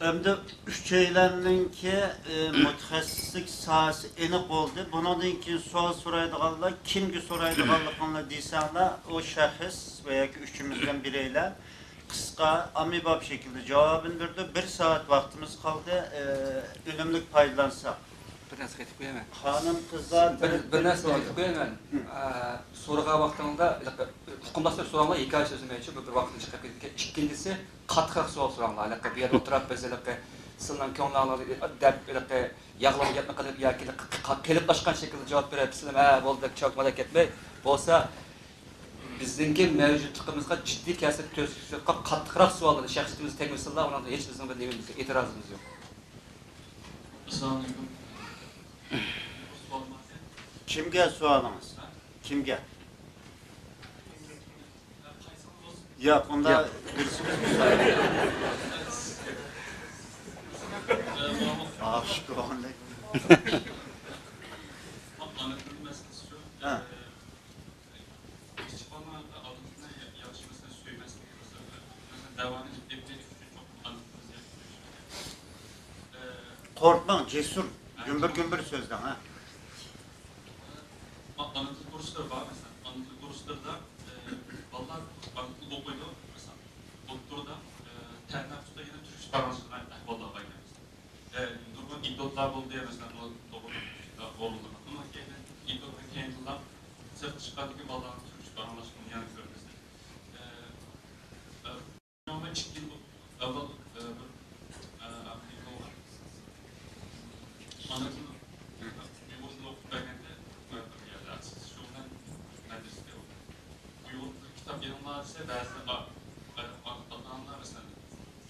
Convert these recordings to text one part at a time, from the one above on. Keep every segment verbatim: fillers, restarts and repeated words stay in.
ئەمدى ئۈچەيلەننىڭكى، ئى، مۇتەخەسسىسلىك ساھەسى ئېنىق بولدى. بۇنىڭدىن كېيىن سوئال سورايدىغانلار، كىمگە سورايدىغانلىقىڭلار دېسەڭلار، ئۇ شەخس ۋە ياكى ئۈچىمىزدىن بىرەيلەن قىسقا، ئاممىباب شەكىلدە جاۋابىنى بېرىدۇ. بىر سائەت ۋاقتىمىز قالدى، ئى، ئۈنۈملۈك پايدىلانساق. بىر نەرسە قېتىپ قويىمەن. خانىم، قىزلار بىر، بىر نەرسە قېتىپ قويايمەن. ئە، سورىغان ۋاقتىڭدا ھېلىقى ھۇقۇمداشلار سوراڭلار، ھېكايە سۆزلىمەيچۇ، بۇ بىر ۋاقىتنى چىقىرىپ كېتىدىكەن. ئىككىنچىسى، قاتتىقراق سوئال سوراڭلار. ھېلىقى بۇ يەردە ئولتۇراپ، بىز ھېلىقى سىلىنىڭ كۆڭلۈڭلارنى دەپ، ھېلىقى ياغلىما گەپنى قىلىپ ياكى ھېلىقى قېلىپلاشقان شەكىلدە جاۋاب بېرىپ، سىلەر ھە بولدى دەپ چاكمادا كەتمەي، بولسا بىزنىڭكى مەۋجۇتلۇقىمىزغا جىددىي تەسىر كۆرسىتىدىغان قاتتىقراق سوئاللارنى، شەخسىيىتىمىزنى تەگمىسۇنلا، ئۇنىڭدا ھېچ بىزنىڭ بىر نېمىمىز يوق، ئېتىرازىمىز يوق. ئەسسالامۇئەلەيكۇم. كىمگە سوئالىڭىز؟ كىمگە؟ ياق، ئۇندا ياق. بىرسىمىز بىر سوئال. ئاشىق بولغاندەك. ھە. كىچىك بالىنىڭ ئاتا-ئانىسىنى ياخشى، مەسىلەن، سۆيمەسلىكى، مەسىلەن، مەسىلەن، دەۋانى ئېيتىپ بېرىش ئۈچۈن چوقۇم ئاتا-ئانىسىنى ياخشى سۆيۈش كېرەك. ئە، قورقماڭ، جەسۇر، ھە. گۈمبۈر-گۈمبۈر سۆزلەڭ، ھە. ئانا تىل كۇرسلىرى بار، مەسىلەن، ئانا تىل كۇرسلىرىدا، ئە، بالىلار ئانا تىل ئوقۇيدۇ، مەسىلەن، ئوتتۇرىدا، ئە، تەننەپۇستا يەنە تۈركچە پاراڭلىشىدىغان ئەھۋاللار بار ئىكەن، مەسىلەن. ئە، نۇرغۇن ئېپىزودلار بولدى، مەسىلەن، بۇ توغرىلىق ئورۇنلىرىدا. ئۇنىڭ كەينىدىن، ئېپىزودتىن كەينىنلا سىرتقا چىققاندىكى بالىلارنىڭ تۈركچە پاراڭلاشقىنىنى يەنە كۆرىمىز. ئە، ئە، ئىككى يىل ئاۋۋال، ئە، بىر، ئە، ئامېرىكا بولغان. ئانا تىل، ئۇيغۇر تىلى ئوقۇپ بەرگەندە، بىر يەردە سىز شۇ بىلەن مەدرىسىدە ئۇيغۇر تىلى كىتاب ئېلىڭلار دېسە، بەزىدە ئا-، ئا-، ئا-، ئاتا-ئانىلار، مەسىلەن،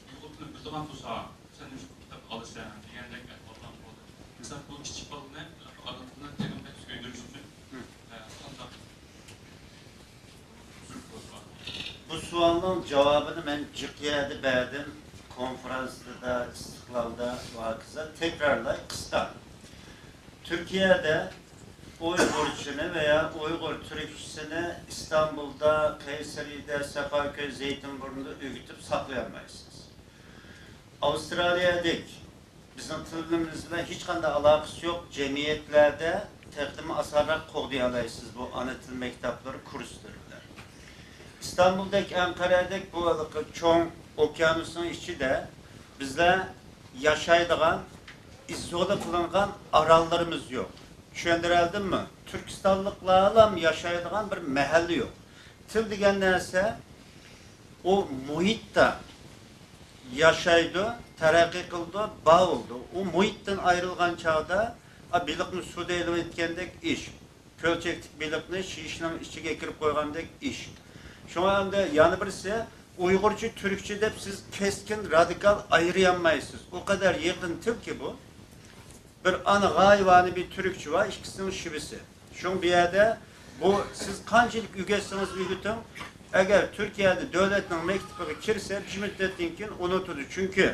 ئۇيغۇر تىلىنى بىلىدىغان بولسا، سەن نېمىشقا بۇ كىتابنى ئالىسەن دېگەندەك ئەھۋاللار بولدى. مەسىلەن، بۇ كىچىك بالىنى ئانا تىلىنى تېخىمۇ بەك سۆيدۈرۈش ئۈچۈن، ئە، قانداق بۇ سوئالنىڭ جاۋابىنى مەن جىق يەردە بەردىم، كونفرانسىدا، ئىستىقلالدا ۋە ھاكازا. تەكرارلاي قىسقا. تۈركىيەدە ئۇيغۇرچىنى ۋەيا ئۇيغۇر تۈركچىسىنى ئىستانبۇلدا، قەيسەرىدە، سەفاكۆي، زەيتىنبۇرنۇدا ئۆگىتىپ ساقلىيالمايسىز. ئاۋسترالىيەدەك بىزنىڭ تىلىمىز بىلەن ھېچقانداق ئالاقىسى يوق جەمئىيەتلەردە تېخىمۇ ئاسانراق قوغدىيالايسىز بۇ ئانا تىل مەكتەپلىرى، كۇرسلىرى بىلەن. ئىستانبۇلدەك، ئەنقەرەدەك بۇ ھېلىقى چوڭ ئوكيانۇسنىڭ ئىچىدە بىزلەر ياشايدىغان، ئىزولا قىلىنغان ئاراللىرىمىز يوق. چۈشەندۈرەلدىممۇ؟ تۈركىستانلىقلارلا ياشايدىغان بىر مەھەللە يوق. تىل دېگەن نەرسە ئۇ مۇھىتتا ياشايدۇ، تەرەققىي قىلىدۇ، بار بولىدۇ. ئۇ مۇھىتتىن ئايرىلغان چاغدا، ئا، بېلىقنى سۇدا ئېلىۋەتكەندەك ئىش، كۆلچەكتىكى بېلىقنى شىشنىڭ ئىچىگە ئەكىرىپ قويغاندەك ئىش. شۇڭا ئەمدى يەنە بىرسى، ئۇيغۇرچە، تۈركچە دەپ سىز كەسكىن، رادىكال ئايرىيالمايسىز. ئۇ قەدەر يېقىن تىلكى بۇ. بىر ئانا غايىۋانە بىر تۈركچە بار، ئىككىسىنىڭ شىۋىسى. شۇڭا بۇ يەردە بۇ سىز قانچىلىك ئۆگەتسىڭىز ئۆگىتىڭ، ئەگەر تۈركىيەدە دۆلەتنىڭ مەكتىپىگە كىرسە، بىر مۇددەتتىن كېيىن ئۇنتىدۇ. چۈنكى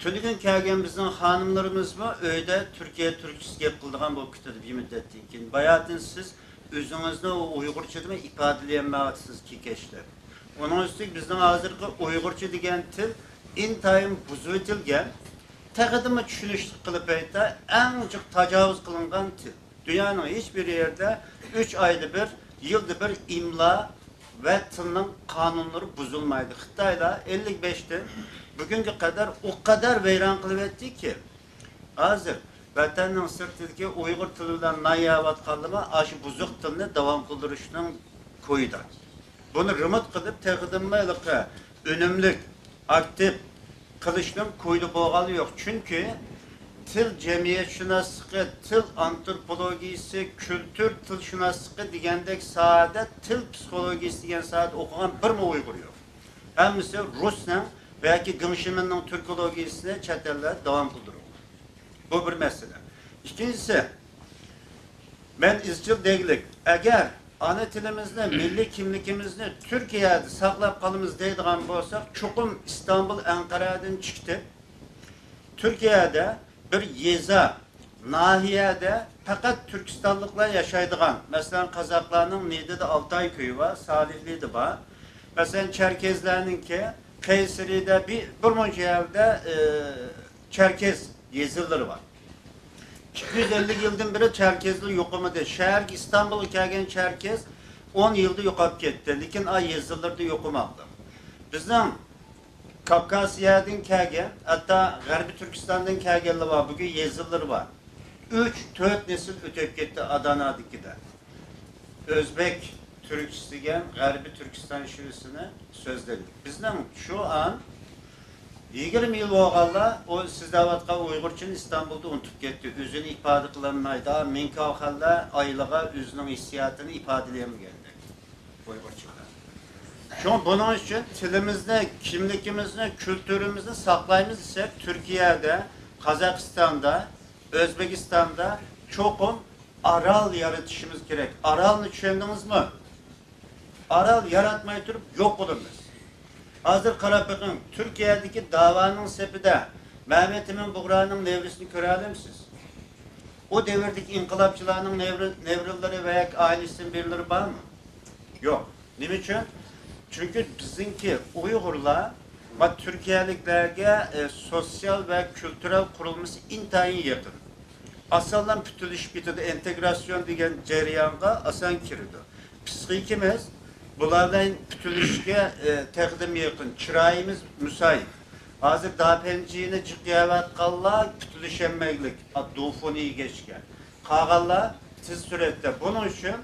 تۈنۈگۈن كەلگەن بىزنىڭ خانىملىرىمىزمۇ ئۆيدە تۈركىيە تۈركچىسى گەپ قىلىدىغان بولۇپ كېتىدۇ بىر مۇددەتتىن كېيىن. باياتىن سىز ئۆزىڭىزنى ئۇ ئۇيغۇرچىدىمۇ ئىپادىلىيەلمەيۋاتىسىز كېكەچلەپ. ئۇنىڭ ئۈستىگە بىزنىڭ ھازىرقى ئۇيغۇرچە دېگەن تىل ئىنتايىن بۇزۇۋېتىلگەن، تېخىمۇ چۈشىنىشلىك قىلىپ ئېيتسا، ئەڭ جىق تاجاۋۇز قىلىنغان تىل. دۇنيانىڭ ھېچ بىر يېرىدە ئۈچ ئايدا بىر، يىلدا بىر ئىملا ۋە تىلنىڭ قانۇنلىرى بۇزۇلمايدۇ. خىتايلار ئەللىك بەشتىن بۈگۈنگە قەدەر ئۇ قەدەر ۋەيران قىلىۋەتتىكى، ھازىر ۋەتەننىڭ سىرتىدىكى ئۇيغۇر تىلى بىلەن نان يەۋاتقانلىرىمۇ ئاشۇ بۇزۇق تىلنى داۋام قىلدۇرۇشنىڭ كويىدا. بۇنى رېمونت قىلىپ، تېخىدىنمۇ ھېلىقى ئۈنۈملۈك، ئاكتىپ قىلىشنىڭ كويىدا بولغانلىقى يوق. چۈنكى تىل جەمئىيەتشۇناسلىقى، تىل ئانتروپولوگىيىسى، كۈلتۈر تىلشۇناسلىقى دېگەندەك ساھەدە، تىل پسىخولوگىيىسى دېگەن ساھەدە ئوقۇغان بىرمۇ ئۇيغۇر يوق. ھەممىسى رۇسنىڭ ۋە ياكى گېڭ شىمىننىڭ تۈركولوگىيىسىنى چەت ئەللەردە داۋام قىلدۇرۇۋاتىدۇ. بۇ بىر مەسىلە. ئىككىنچىسى، مەن ئىزچىل دېگۈلۈك، ئەگەر ئانا تىلىمىزنى، مىللىي كىملىكىمىزنى تۈركىيەدە ساقلاپ قالىمىز دەيدىغان بولساق، چوقۇم ئىستانبۇل، ئەنقەرەدىن چىقىپ، تۈركىيەدە بىر يېزا، ناھىيەدە پەقەت تۈركىستانلىقلار ياشايدىغان، مەسىلەن، قازاقلارنىڭ نىيدىدا ئالتاي كۆيى بار، سالىھلىدا بار. مەسىلەن، چەركېزلەرنىڭكى قەيسىرىدە بىر، بىر مۇنچە يەردە، ئى، چەركەز يېزىلىرى بار. ئىككى يۈز ئەللىك يىلدىن بېرى چەركەزلەر يوقىمىدى. شەھەرگە، ئىستانبۇلغا كەلگەن چەركەز ئون يىلدا يوقاپ كەتتى. لېكىن ئا يېزىلىرىدا يوقىماپتۇ. بىزنىڭ كاۋكازىيەدىن كەلگەن، ھەتتا غەربىي تۈركىستاندىن كەلگەنلەر بار، بۈگۈن يېزىلىرى بار. ئۈچ، تۆت نەسىل ئۆتۈپ كەتتى ئادانادىكىدە. ئۆزبەك تۈركىسى دېگەن غەربىي تۈركىستان شىۋىسىنى سۆزلىدى. بىزنىڭ شۇ ئان يىگىرمە يىل بولغانلار، ئۇ سىز دەۋاتقان ئۇيغۇرچىنى ئىستانبۇلدا ئۇنتۇپ كەتتى. ئۆزىنى ئىپادە قىلالمايدۇ. مىڭ كاۋخەنلەر ئايلىغا ئۆزىنىڭ ھېسسىياتىنى ئىپادىلىيەلمىگەندەك. ئۇيغۇرچىلار. شۇڭا بۇنىڭ ئۈچۈن تىلىمىزنى، كىملىكىمىزنى، كۈلتۈرىمىزنى ساقلايمىز دېسەك، تۈركىيەدە، قازاقىستاندا، ئۆزبېكىستاندا چوقۇم ئارال يارىتىشىمىز كېرەك. ئارالنى چۈشەندىڭىزمۇ؟ ئارال ياراتماي تۇرۇپ يوق بولىمىز. ھازىر قاراپ بېقىڭ، تۈركىيەدىكى داۋانىڭ سېپىدە مەمەت ئىمىن بۇغرانىڭ نەۋرىسىنى كۆرەلەمسىز؟ ئۇ دەۋردىكى ئىنقىلابچىلارنىڭ نەۋرە-، نەۋرىلىرى ۋە ياكى ئائىلىسىدىن بىرلىرى بارمۇ؟ يوق. نېمە ئۈچۈن؟ چۈنكى بىزنىڭكى ئۇيغۇرلار ۋە تۈركىيەلىكلەرگە، ئە، سوتسىيال ۋە كۈلتۈرەل قۇرۇلمىسى ئىنتايىن يېقىن. ئاسانلا پۈتۈنلىشىپ كېتىدۇ، ئىنتېگراتسىيون دېگەن جەريانغا ئاسان كىرىدۇ. پسىخىكىمىز بۇلار بىلەن پۈتۈنلىشىشكە، ئە، تەقدىم يېقىن، چىرايىمىز مۇسايىپ. ھازىر داپەنجىنى جىق يەۋاتقانلار پۈتۈنلىشەلمەيدىلىك، ئا، دوفۇنى يېگەچكە. قالغانلار تېز سۈرئەتتە. بۇنىڭ ئۈچۈن،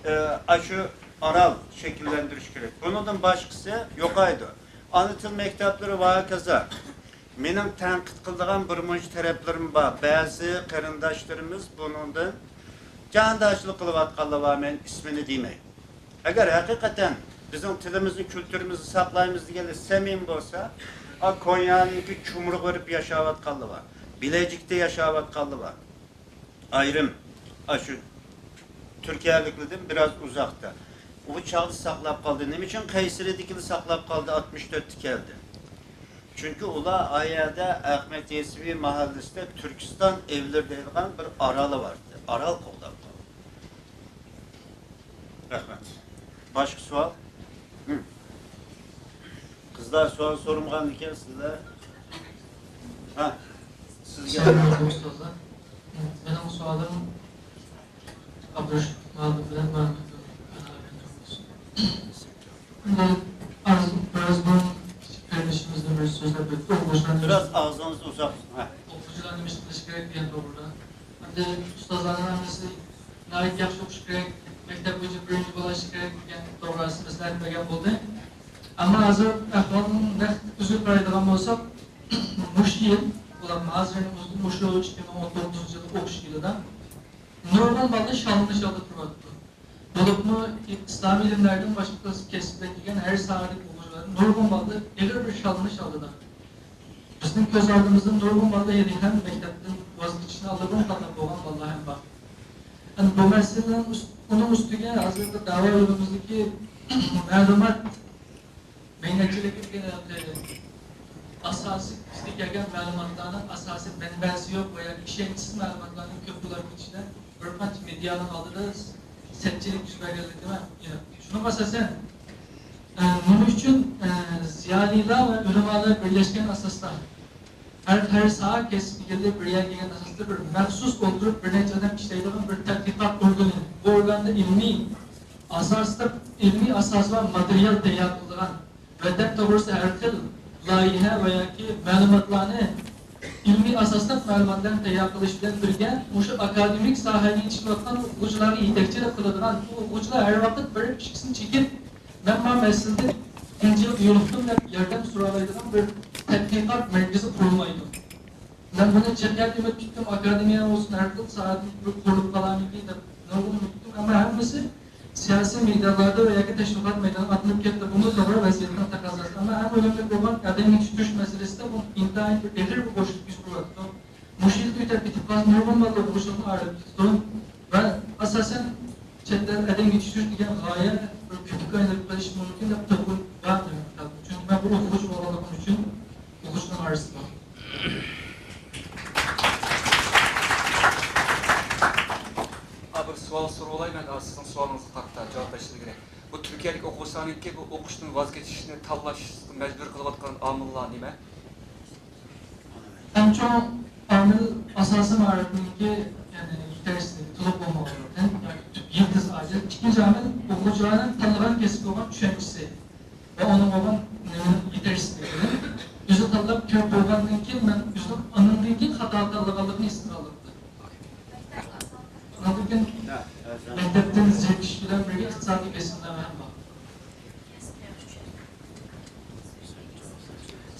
ئە، ئاشۇ ئارال شەكىللەندۈرۈش كېرەك. بۇنىڭدىن باشقىسى يوقايدۇ. ئانا تىل مەكتەپلىرى ۋە ھاكازا. مېنىڭ تەنقىد قىلىدىغان بىر مۇنچە تەرەپلىرىم بار. بەزى قېرىنداشلىرىمىز بۇنىڭدىن جاھانداشلىق قىلىۋاتقانلار بار، مەن ئىسمىنى دېمەي. ئەگەر ھەقىقەتەن بىزنىڭ تىلىمىزنى، كۈلتۈرىمىزنى ساقلايمىز دېگەنلەر سەمىمىي بولسا، ئا، كونيانىڭكى چۇمرىغا بېرىپ ياشاۋاتقانلار بار، بىلەجىكتە ياشاۋاتقانلار بار. ئايرىم، ئاشۇ تۈركىيەلىكلەردىن بىراز ئۇزاقتا. ئۇ چاغدا ساقلاپ قالدى. نېمە ئۈچۈن قەيسىرىدىكىلا ساقلاپ قالدى، ئاتمىش تۆتتە كەلدى؟ چۈنكى ئۇلار ئا يەردە ئەخمەت يەسۋى مەھەللىسىدە تۈركىستان ئېۋلىرى دەيدىغان بىر ئارالى بار ئىدى. ئارال قوغداپ قالدى. رەھمەت. باشقا سوئال؟ ھە. قىزلار سوئال سورىمىغان ئىكەن سىلەر. ھە، سىزگە. ئۇستازلار. مېنىڭ سوئالىم ئابدۇرېشىت مۇئەللىم بىلەن مەمەت ئەپەندىگە بولسۇن. ئەمدى ئاز، بىراز بۇرۇن قېرىندىشىمىزدىن بىرسى سۆزلەپ ئۆتتى. ئوقۇغۇچىلارنى بىراز ئاغزىڭىزنى ئۇزارتىڭ. ھە. ئوقۇغۇچىلارنى نېمە ئىش قىلىش كېرەك دېگەن توغرىدا. ئەمدى ئۇستازلارنىڭ ھەممىسى ناھايىتى ياخشى ئوقۇش كېرەك، مەكتەپ بويىچە بىرىنچى بولۇش كېرەك دېگەن توغرىسىدا مەسلىھەت بەرگەن بولدى. ئەمما ھازىر ئەھۋالنىڭ نەق ئۆزىگە قارايدىغان بولساق، مۇشۇ يىل، بولۇپمۇ ھازىر مۇشۇ ئىككى مىڭ ئون توققۇزىنچى يىلى ئوقۇش يىلىدا نۇرغۇن بالا شاللىنىش ئالدىدا تۇرۇۋاتىدۇ. بولۇپمۇ ئىسلامىي ئىلىملەردىن باشقا كەسىپلەر كەلگەن ھەر ساھەدىكى ئوقۇغۇچىلار نۇرغۇن بالا ئېغىر بىر شاللىنىش ئالدىدا. بىزنىڭ كۆز ئالدىمىزدا نۇرغۇن بالا ھېلىھەم مەكتەپتىن ۋاز كېچىشنى ئاللىبۇرۇن تاللاپ بولغان بالىلار ھەم بار. ئەمدى بۇ مەسىلىنىڭ ئۈست-، ئۇنىڭ ئۈستىگە ھازىرقى دەۋا يولىمىزدىكى مەلۇمات مەينەتچىلىكى دېگەن ئاساسىي بىزگە كەلگەن مەلۇماتلارنىڭ ئاساسىي مەنبەسى يوق ۋە ياكى ئىشەنچسىز مەلۇماتلارنىڭ كۆپ بولۇپ كېتىشىدە بىر قانچە مېدىيانىڭ ئالدىدا سەتچىلىك يۈز بەرگەنلىكىنى مەن ئېنىق. شۇنىڭغا ئاساسەن، ئە، نېمە ئۈچۈن، ئە، زىيالىيلار ۋە ئۆلىمالار بىرلەشكەن ئاساستا، ھەر، ھەر ساھە كەسىپ ئىگىلىرى بىر يەرگە كەلگەن ئاساستا بىر مەخسۇس ئولتۇرۇپ بىر نەچچە ئادەم ئىشلەيدىغان بىر تەتقىقات ئورگىنى، بۇ ئورگاندا ئىلمىي ئاساستا، ئىلمىي ئاساسى بار ماتېرىيال تەييار قىلىدىغان، ۋەتەن توغرىسىدا ھەر خىل لايىھە ۋە ياكى مەلۇماتلارنى ئىلمىي ئاساسلىق مەلۇماتلارنى تەييار قىلىش بىلەن بىرگە، مۇشۇ ئاكادېمىك ساھەدە يېتىشىۋاتقان ئوقۇغۇچىلارغا يېتەكچىلىك قىلىدىغان، بۇ ئوقۇغۇچىلار ھەر ۋاقىت بىر ئىككىسىنى چېكىپ، مەن ما مەسىلىدە ئىنجىل يولۇقتۇم دەپ ياردەم سورالايدىغان بىر تەتقىقات مەركىزى قۇرۇلمايدۇ. مەن بۇنى جىق يەردە ئۈمىد كۈتتۈم، ئاكادېمىيە بولسۇن، ھەر خىل ساھەدىن بىر قۇرۇلۇپ قالارمىكىن دەپ نۇرغۇن ئۈمىد كۈتتۈم، ئەمما ھەممىسى سىياسىي مەيدانلاردا ۋە ياكى تەشۋىقات مەيدانىغا ئاتلىنىپ كەتتى. بۇمۇ توغرا ۋەزىيەتنىڭ تەقەززاسى. ئەمما ئەڭ ئۆلۈملۈك بولغان ئادەم يېتىشتۈرۈش مەسىلىسىدە بۇ ئىنتايىن بىر ئېغىر بىر بوشلۇق يۈز بېرىۋاتىدۇ. مۇشۇ يىل تۈگەپ كېتىپ قالسا، نۇرغۇن بالىلار ئوقۇغۇچىلىقتىن ئايرىلىپ كېتىدۇ ۋە ئاساسەن چەت ئەل ئادەم يېتىشتۈرۈش دېگەن غايە بىر كۆپۈككە ئايلىنىپ قېلىشى مۇمكىن دەپ توغرا بار. چۈنكى مەن بىر ئوقۇغۇچى بولغانلىقىم ئۈچۈن ئوقۇغۇچىلار ئارىسىدا. ھا، بىر سوئال سورىۋالاي مەن، ھا، سىزنىڭ سوئالىڭىزغا قارىتا جاۋاب بېرىشىڭىز كېرەك. بۇ تۈركىيەدىكى ئوقۇغۇچى ئۇلارنىڭكى بۇ ئوقۇشتىن ۋاز كېچىشنى تاللاشقا مەجبۇر قىلىۋاتقان ئامىللار نېمە؟ ئەڭ چوڭ ئامىل ئاساسىي مائارىپنىڭكى، يەنى يېتەرسىزلىكى، تولۇق بولمىغانلىقى، ياكى يىلتىز ئاجىز. ئىككىنچى ئامىل ئوقۇغۇچىلارنىڭ تاللىغان كەسپىگە بولغان چۈشەنچىسى ۋە ئۇنىڭغا بولغان، نېمە، يېتەرسىزلىكىدىن ئۆزى تاللاپ كۆپ بولغاندىن كېيىن، مەن ئۆزىنىڭ ئاندىن كېيىن خاتا تاللىغانلىقىنى ھېس قىلغانلىقتىن. ئاندىن كېيىن مەكتەپتىن زېرىكىش بىلەن بىرگە ئىقتىسادىي بېسىملار ھەم بار.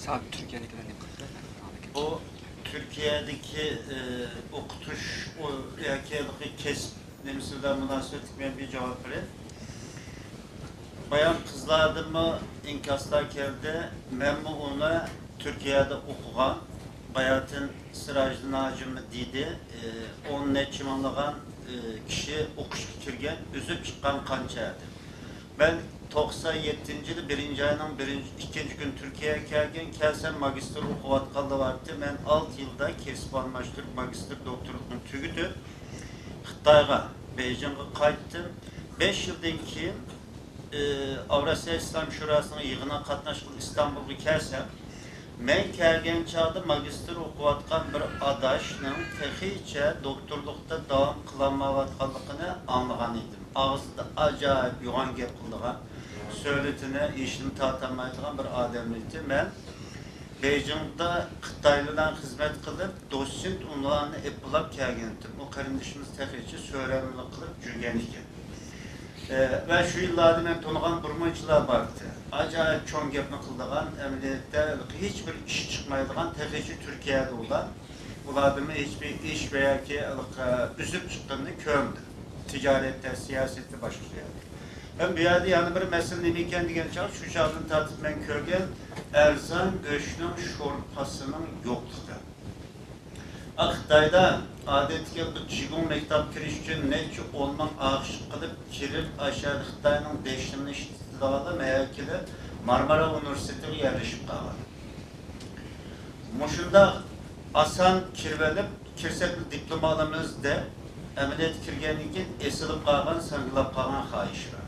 سەن تۈركىيەدىكىلەرنى قىلدى. بۇ تۈركىيەدىكى، ئى، ئوقۇتۇش، ئۇ، ياكى ھېلىقى كەسىپ نېمىسى بىلەن مۇناسىۋەتلىك مەن بىر جاۋاب بېرەي. بايام قىزلاردىنمۇ ئىنكاسلار كەلدى. مەنمۇ ئۇنى تۈركىيەدە ئوقۇغان باياتىن سىراجدىن ھاجىممۇ دېدى. ئى، ئون نەچچە مىڭلىغان، ئى، كىشى ئوقۇشقا كىرگەن، ئۈزۈپ چىققان قانچە دەپ. مەن توقسان يەتتىنچى يىلى بىرىنچى ئاينىڭ بىرىنچى، ئىككىنچى كۈنى تۈركىيەگە كەلگەن. كەلسەم ماگىستىر ئوقۇۋاتقانلار بارتى. مەن ئالتە يىلدا كەسىپ ئالماشتۇرۇپ، ماگىستىر دوكتورلۇقنى تۈگىتىپ، خىتايغا، بېيجىڭغا قايتتىم. بەش يىلدىن كېيىن، ئى، ئاۋراسىيا ئىسلام شوراسىنىڭ يىغىنىغا قاتناشقىلى ئىستانبۇلغا كەلسەم، مەن كەلگەن چاغدا ماگىستىر ئوقۇۋاتقان بىر ئاداشنىڭ تېخىچە دوكتورلۇقتا داۋام قىلالمايۋاتقانلىقىنى ئاڭلىغان ئىدىم. ئاغزىدا ئاجايىپ يوغان گەپ قىلىدىغان، سۆلىتىنى ھېچنېمە تارتالمايدىغان بىر ئادەم ئىدى. مەن بېيجىڭدا خىتايلار بىلەن خىزمەت قىلىپ، دوتسېنت ئۇنۋانىنى ئېپلىلاپ كەلگەنتىم. ئۇ قېرىندىشىمىز تېخىچە سۆرەنمىلىك قىلىپ يۈرگەن ئىكەن. ئە، ۋە شۇ يىللاردا مەن تونۇغان بىر مۇنچىلار بارتى. ئاجايىپ چوڭ گەپنى قىلىدىغان، ئەمەلىيەتتە ھېلىقى ھېچبىر ئىش چىقمايدىغان، تېخىچە تۈركىيەدە ئۇلار. ئۇلاردىنمۇ ھېچبىر ئىش ۋە ياكى ھېلىقى ئۈزۈپ چىققىنىنى كۆرمىدىم. تىجارەتتە، سىياسەتتە، باشقا يەردە. ھەم بۇ يەردە يەنە بىر مەسىلە نېمە ئىكەن دېگەن چاغ، شۇ چاغدىن تارتىپ مەن كۆرگەن ئەرزان گۆشنىڭ شورپىسىنىڭ يوقلۇقى. ئا، خىتايدا ئادەتتىكى بۇ جىگۇڭ مەكتەپكە كىرىش ئۈچۈن نەچچە ئون مىڭ ئاخشىق قىلىپ كىرىپ، ئاشۇ خىتاينىڭ دېشنىمىنى ئىشلىتىدىغانلار مەيەگە كېلىپ، مارمارا ئۇنىۋېرسىتېتىغا يەرلىشىپ قالغان. مۇشۇنداق ئاسان كىرىۋېلىپ، كىرسەكلا دىپلوم ئالىمىز دەپ، ئەمەلىيەتكە كىرگەندىن كېيىن ئېسىلىپ قالغان، ساڭگىلاپ قالغان خاھىشلار.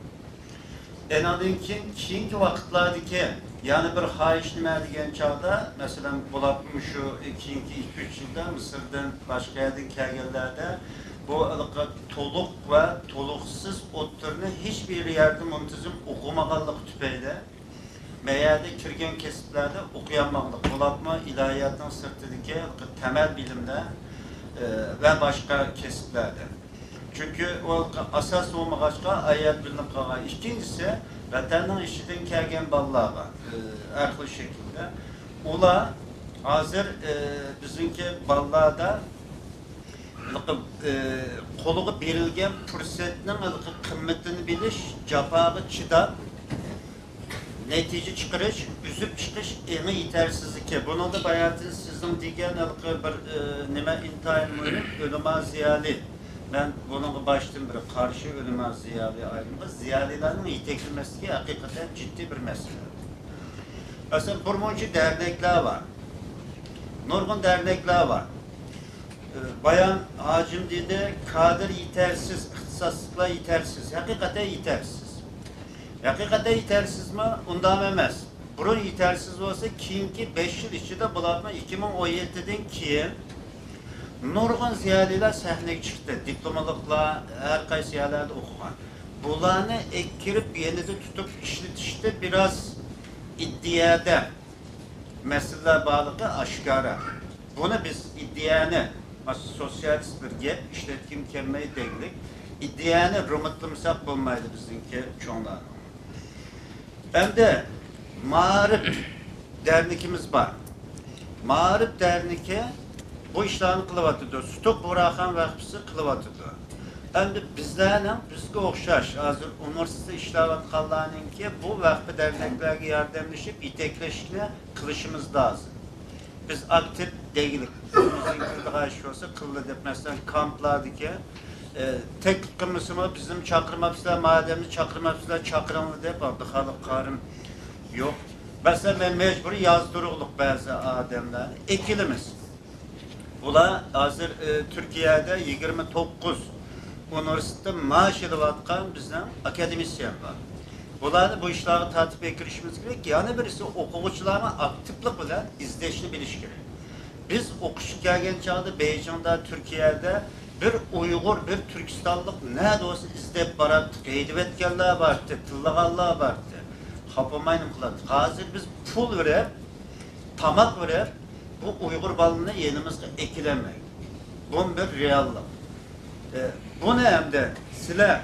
ئېنىڭدىن كېيىن، كېيىنكى ۋاقىتلاردىكى يەنە بىر خاھىش نېمە دېگەن چاغدا، مەسىلەن، بولۇپمۇ شۇ كېيىنكى ئىككى، ئۈچ يىلدا مىسىردىن، باشقا يەردىن كەلگەنلەردە بۇ ھېلىقى تولۇق ۋە تولۇقسىز ئوتتۇرىنى ھېچبىر يەردە مۇنتىزىم ئوقۇمىغانلىقى تۈپەيلى، مەيەردە كىرگەن كەسىپلەردە ئوقۇيالمىغانلىق، بولۇپمۇ ئىلاھىياتنىڭ سىرتىدىكى تەمەل بىلىملەر، ئى، ۋە باشقا كەسىپلەردە. چۈنكى ئۇ ئاساس بولمىغاچقا، ئايەت بىلىنىپ قالغان. ئىككىنچىسى، ۋەتەننىڭ ئىچىدىن كەلگەن بالىلارغا، ئى، ھەر خىل شەكىلدە. ئۇلار ھازىر، ئى، بىزنىڭكى بالىلاردا ھېلىقى، ئى، قولىغا بېرىلگەن پۇرسەتنىڭ ھېلىقى قىممىتىنى بىلىش، جاپاغا چىداپ، نەتىجە چىقىرىش، ئۈزۈپ چىقىش ئېڭى يېتەرسىزلىكى. بۇنىڭدا باياتىن سىزنىڭ دېگەن ھېلىقى بىر، ئى، نېمە ئىنتايىن مۇھىم، ئۆلىما زىيالىي. مەن بۇنىڭغا باشتىن بىر قارشى، ئۆلىما زىيالىي ئايرىمغا، زىيالىيلارنىڭ يېتەكلىمەسلىكى ھەقىقەتەن جىددىي بىر مەسىلە. مەسىلەن، بىر مۇنچە دەرنەكلەر بار. نۇرغۇن دەرنەكلەر بار. بايان ھاجىم دېدى، كادىر يېتەرسىز، ئىختىساسلىقلار يېتەرسىز. ھەقىقەتەن يېتەرسىز. ھەقىقەتەن يېتەرسىزمۇ؟ ئۇنداق ئەمەس. بۇرۇن يېتەرسىز بولسا، كېيىنكى بەش يىل ئىچىدە بولۇپمۇ ئىككى مىڭ ئون يەتتىدىن كېيىن نۇرغۇن زىيالىيلار سەھنىگە چىقتى. دىپلوملۇقلار، ھەر قايسى يەرلەردە ئوقۇغان. بۇلارنى ئەكىرىپ، يېنىدا تۇتۇپ ئىشلىتىشتە بىراز ئىدىيەدە مەسىلىلەر بارلىقى ئاشكارا. بۇنى بىز ئىدىيەنى، مانا سوتسىيالىست بىر گەپ ئىشلەتكۈم كەلمەي دەگلىك، ئىدىيەنى رېمونتلىمىساق بولمايدۇ بىزنىڭكى چوڭلارنىڭ. ئەمدى مائارىپ دەرنىكىمىز بار. مائارىپ دەرنىكى بۇ ئىشلارنى قىلىۋاتىدۇ. سۇتۇق بۇغراخان ۋەقپىسى قىلىۋاتىدۇ. ئەمدى بىزلەرنىڭ، بىزگە ئوخشاش ھازىر ئۇنىۋېرسىتېتتا ئىشلەۋاتقانلارنىڭكى بۇ ۋەقپە دەرنەكلەرگە ياردەملىشىپ يېتەكلەشنى قىلىشىمىز لازىم. بىز ئاكتىپ دەيلىك، قولىمىزدىن كېلىدىغان ئىش بولسا قىلدى دەپ، مەسىلەن، كامپلاردىكى، ئى، تەكلىپ قىلمىسىمۇ، بىزنى چاقىرماپسىلەر، مۇ ئادەمنى چاقىرماپسىلەر، چاقىرىڭلار دەپ، ئابدۇخالىق قارىم يوق. مەسىلەن، مەن مەجبۇرىي يازدۇرۇقلۇق بەزى ئادەملەرنى ئەكېلىمىز. بۇلار ھازىر، ئى، تۈركىيەدە يىگىرمە توققۇز ئۇنىۋېرسىتېتتا مائاش ئېلىۋاتقان بىزنىڭ ئاكادېمىسىيەن بار. بۇلارنى بۇ ئىشلارغا تارتىپ ئەكىرىشىمىز كېرەك. يەنە بىرسى، ئوقۇغۇچىلارمۇ ئاكتىپلىق بىلەن ئىزدەشنى بىلىشى كېرەك. بىز ئوقۇشقا كەلگەن چاغدا بېيجىڭدا، تۈركىيەدە بىر ئۇيغۇر، بىر تۈركىستانلىق نەدە بولسا ئىزدەپ باراتتۇق. ھەيدىۋەتكەنلەر بارتتى، تىللىغانلار بارتتى. خاپىماي نېمە قىلاتتۇق. ھازىر بىز پۇل بېرىپ، تاماق بېرىپ، بۇ ئۇيغۇر بالىنى يېنىمىزغا ئەكېلەلمەيدۇ. بۇمۇ بىر رېئاللىق. ئە، بۇنى ئەمدى سىلەر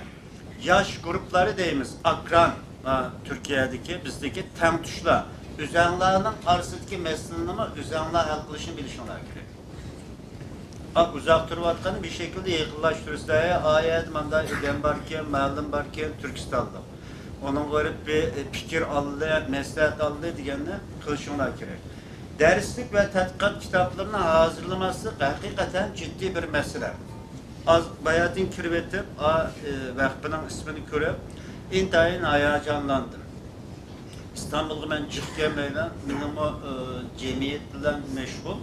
ياش گۇرۇپپىلارى دەيمىز، ئاكران، ھە، تۈركىيەدىكى، بىزدىكى تەڭتۇشلار، ئۆزەڭلارنىڭ ئارىسىدىكى مەسىلىنىمۇ ئۆزەڭلار ھەل قىلىشنى بىلىشىڭلار كېرەك. ئا، ئۇزاق تۇرۇۋاتقاندا بىر شەكىلدە يېقىنلاشتۇرىسىلەر. ھەي، ئا يەردە مانداق ئادەم باركەن، مۇئەللىم باركەن، تۈركىستانلىق. ئۇنىڭغا بېرىپ بىر، ئە، پىكىر ئالدى، مەسلىھەت ئالدى دېگەننى قىلىشىڭلار كېرەك. دەرسلىك ۋە تەتقىقات كىتابلىرىنى ھازىرلىماسلىق ھەقىقەتەن جىددىي بىر مەسىلە. ئاز باياتىن كىرىۋېتىپ، ئا، ئى، ۋەقپىنىڭ ئىسمىنى كۆرۈپ، ئىنتايىن ھاياجانلاندىم. ئىستانبۇلغا مەن جىق كەلمەيمەن، مېنىڭمۇ، ئى، جەمئىيەت بىلەن مەشغۇل.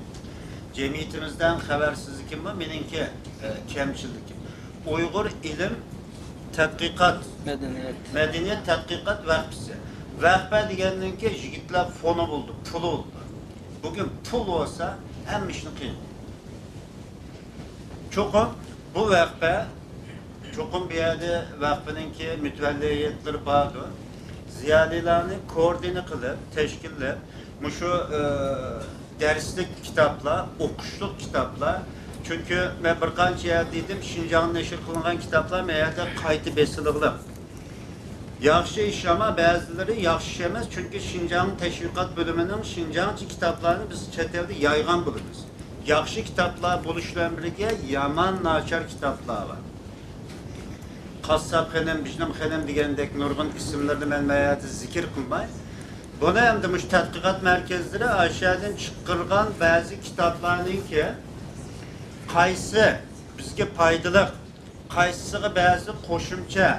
جەمئىيىتىمىزدىن خەۋەرسىزلىكىممۇ مېنىڭكى، ئى، كەمچىلىكىم. ئۇيغۇر ئىلىم تەتقىقات، مەدەنىيەت. مەدەنىيەت تەتقىقات ۋەقپىسى. ۋەقپە دېگەندىن كېيىن يىگىتلەر فونى بولدى، پۇلى بولدى. بۈگۈن پۇل بولسا، ھەممە ئىشنى قىلىدۇ. چوقۇم بۇ ۋەقپە، چوقۇم بۇ يەردە ۋەقپىنىڭكى مۇتەۋەللى ھەيئەتلىرى باردۇر. زىيالىيلارنى كوئوردىنە قىلىپ، تەشكىللەپ، مۇشۇ، ئى، دەرسلىك كىتابلار، ئوقۇشلۇق كىتابلار. چۈنكى مەن بىر قانچە يەردە دېدىم، شىنجاڭدا نەشر قىلىنغان كىتابلار مەن يەردە قايتا بېسىلغلىق. ياخشى ئىش، ئەمما بەزىلىرى ياخشى ئىش ئەمەس، چۈنكى شىنجاڭ تەشۋىقات بۆلۈمىنىڭ شىنجاڭچە كىتابلارنى بىز چەت ئەلدە يايغان بولىمىز. ياخشى كىتابلار بولۇش بىلەن بىرگە يامان، ناچار كىتابلار بار. قاسساپ خېنىم، بىجنىم خېنىم دېگەندەك نۇرغۇن ئىسىملىرىنى مەن مەيەردە زىكىر قىلماي، بۇنى ئەمدى مۇشۇ تەتقىقات مەركەزلىرى ئاشۇ يەردىن چىققۇزغان بەزى كىتابلارنىڭكى قايسى بىزگە پايدىلىق، قايسىسىغا بەزى قوشۇمچە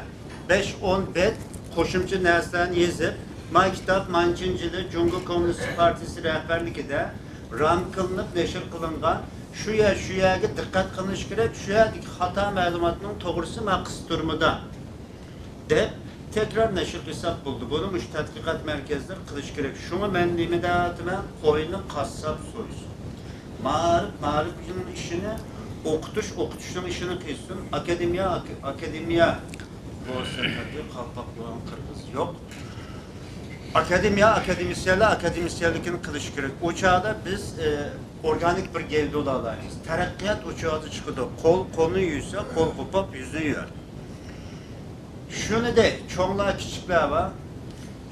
بەش ئون بەت قوشۇمچە نەرسىلەرنى يېزىپ، ما كىتاب مانچىنچى يىلى جۇڭگو كوممۇنىست پارتىيىسى رەھبەرلىكىدە رام قىلىنىپ نەشر قىلىنغان، شۇ يەر، شۇ يەرگە دىققەت قىلىنىشى كېرەك، شۇ يەردىكى خاتا مەلۇماتنىڭ توغرىسى ما قىستۇرمىدا دەپ تەكرار نەشر قىلساق بولىدۇ. بۇنى مۇشۇ تەتقىقات مەركەزلىرى قىلىشى كېرەك. شۇڭا مەن نېمە دەۋاتىمەن؟ قوينى قاسساپ سويسۇن. مائارىپ مائارىپنىڭ ئىشىنى، ئوقۇتۇش ئوقۇتۇشنىڭ ئىشىنى قىلسۇن. ئاكادېمىيە ئاك-، ئاكادېمىيە بولسا، قالپاق بولغان قىرغىز يوق. ئاكادېمىيە ئاكادېمىسىيەنلەر ئاكادېمىسىيەنلىكىنى قىلىشى كېرەك. ئۇ چاغدا بىز، ئى، ئورگانىك بىر گەۋدە بولالايمىز. تەرەققىيات ئۇ چاغدا چىقىدۇ. قول قولنى يۇيسا، قول قوپاپ يۈزنى يۇيار. شۇنى دەي، چوڭلار، كىچىكلەر بار.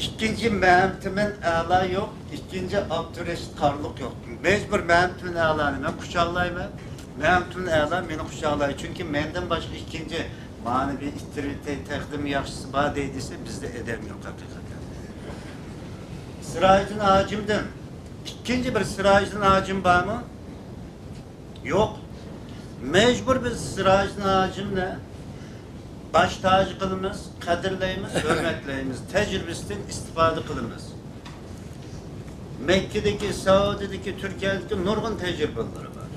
ئىككىنچى مەمتىمىن ئەلا يوق، ئىككىنچى ئابدۇرېشىت قارلۇق يوق. مەجبۇر مەمتىمىن ئەلانى مەن قۇچاقلايمەن. مەمتىمىن ئەلا مېنى قۇچاقلايدۇ. چۈنكى مەندىن باشقا ئىككىنچى مانا بىر ئىتتىرى تەقدىم ياخشىسى بار دەي دېسە، بىزدە ئادەم يوق ھەقىقەتەن. سىراجىدىن ھاجىمدىن، ئىككىنچى بىر سىراجىدىن ھاجىم بارمۇ؟ يوق. مەجبۇر بىز سىراجىدىن ھاجىمنى باش تاجى قىلىمىز، قەدىرلەيمىز، ھۆرمەتلەيمىز، تەجرىبىسىدىن ئىستىپادە قىلىمىز. مەككىدىكى، سەئۇدىدىكى، تۈركىيەدىكى نۇرغۇن تەجرىبىلىرى بار.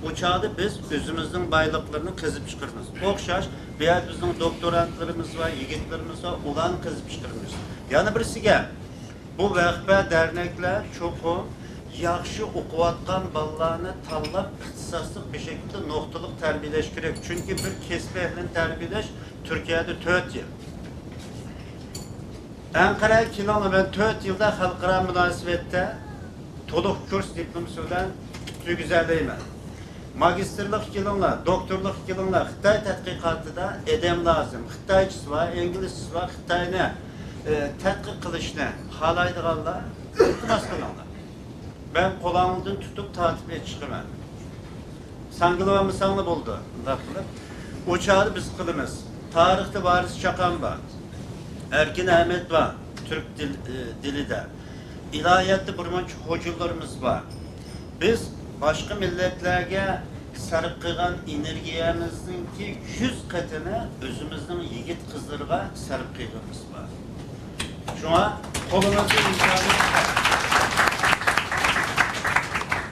ئۇ چاغدا بىز ئۆزىمىزنىڭ بايلىقلىرىنى قېزىپ چىقىرىمىز. ئوخشاش، بۇ يەردە بىزنىڭ دوكتورانتلىرىمىز بار، يىگىتلىرىمىز بار، ئۇلارنى قېزىپ چىقىرىمىز. يەنە بىرسىگە، بۇ ۋەقپە دەرنەكلەر چوقۇم ياخشى ئوقۇۋاتقان بالىلارنى تاللاپ، ئىختىساسلىق بىر شەكىلدە نۇقتىلىق تەربىيەلەش كېرەك. چۈنكى بىر كەسىپ ئەھلىنى تەربىيەلەش تۈركىيەدە تۆت يىل. ئەنقەرەگە كېلىڭلار، مەن تۆت يىلدا خەلقئارا مۇناسىۋەتتە تولۇق كۇرس دىپلومىسى بىلەن پۈتتۈرگۈزەلەيمەن. ماگىستىرلىققا كېلىڭلار، دوكتورلۇققا كېلىڭلار. خىتاي تەتقىقاتىدا ئادەم لازىم. خىتايچىسى بار، ئىنگلىزچىسى بار. خىتاينى، ئە، تەتقىق قىلىشنى خالايدىغانلار ئىلتىماس قىلىڭلار. مەن قولۇڭدىن تۇتۇپ تارتىپ ئېلىپ چىقىمەن. ساڭگىلىۋالمىساڭلا بولىدۇ، ئۇنداق قىلىپ. ئۇ چاغدا بىز قىلىمىز. تارىختا ۋارىس چاقان بار. ئەركىن ئەمەت بار، تۈرك دىل-، ئى، دىلىدا. ئىلاھىياتتا بىر مۇنچە خوجىلىرىمىز بار. بىز باشقا مىللەتلەرگە سەرپ قىلغان ئېنېرگىيەمىزنىڭكى يۈز قېتىنى ئۆزىمىزنىڭ يىگىت قىزلىرىغا سەرپ قىلغىنىمىز بار. شۇڭا قولىمىزدا ئىمكانىيەت بار.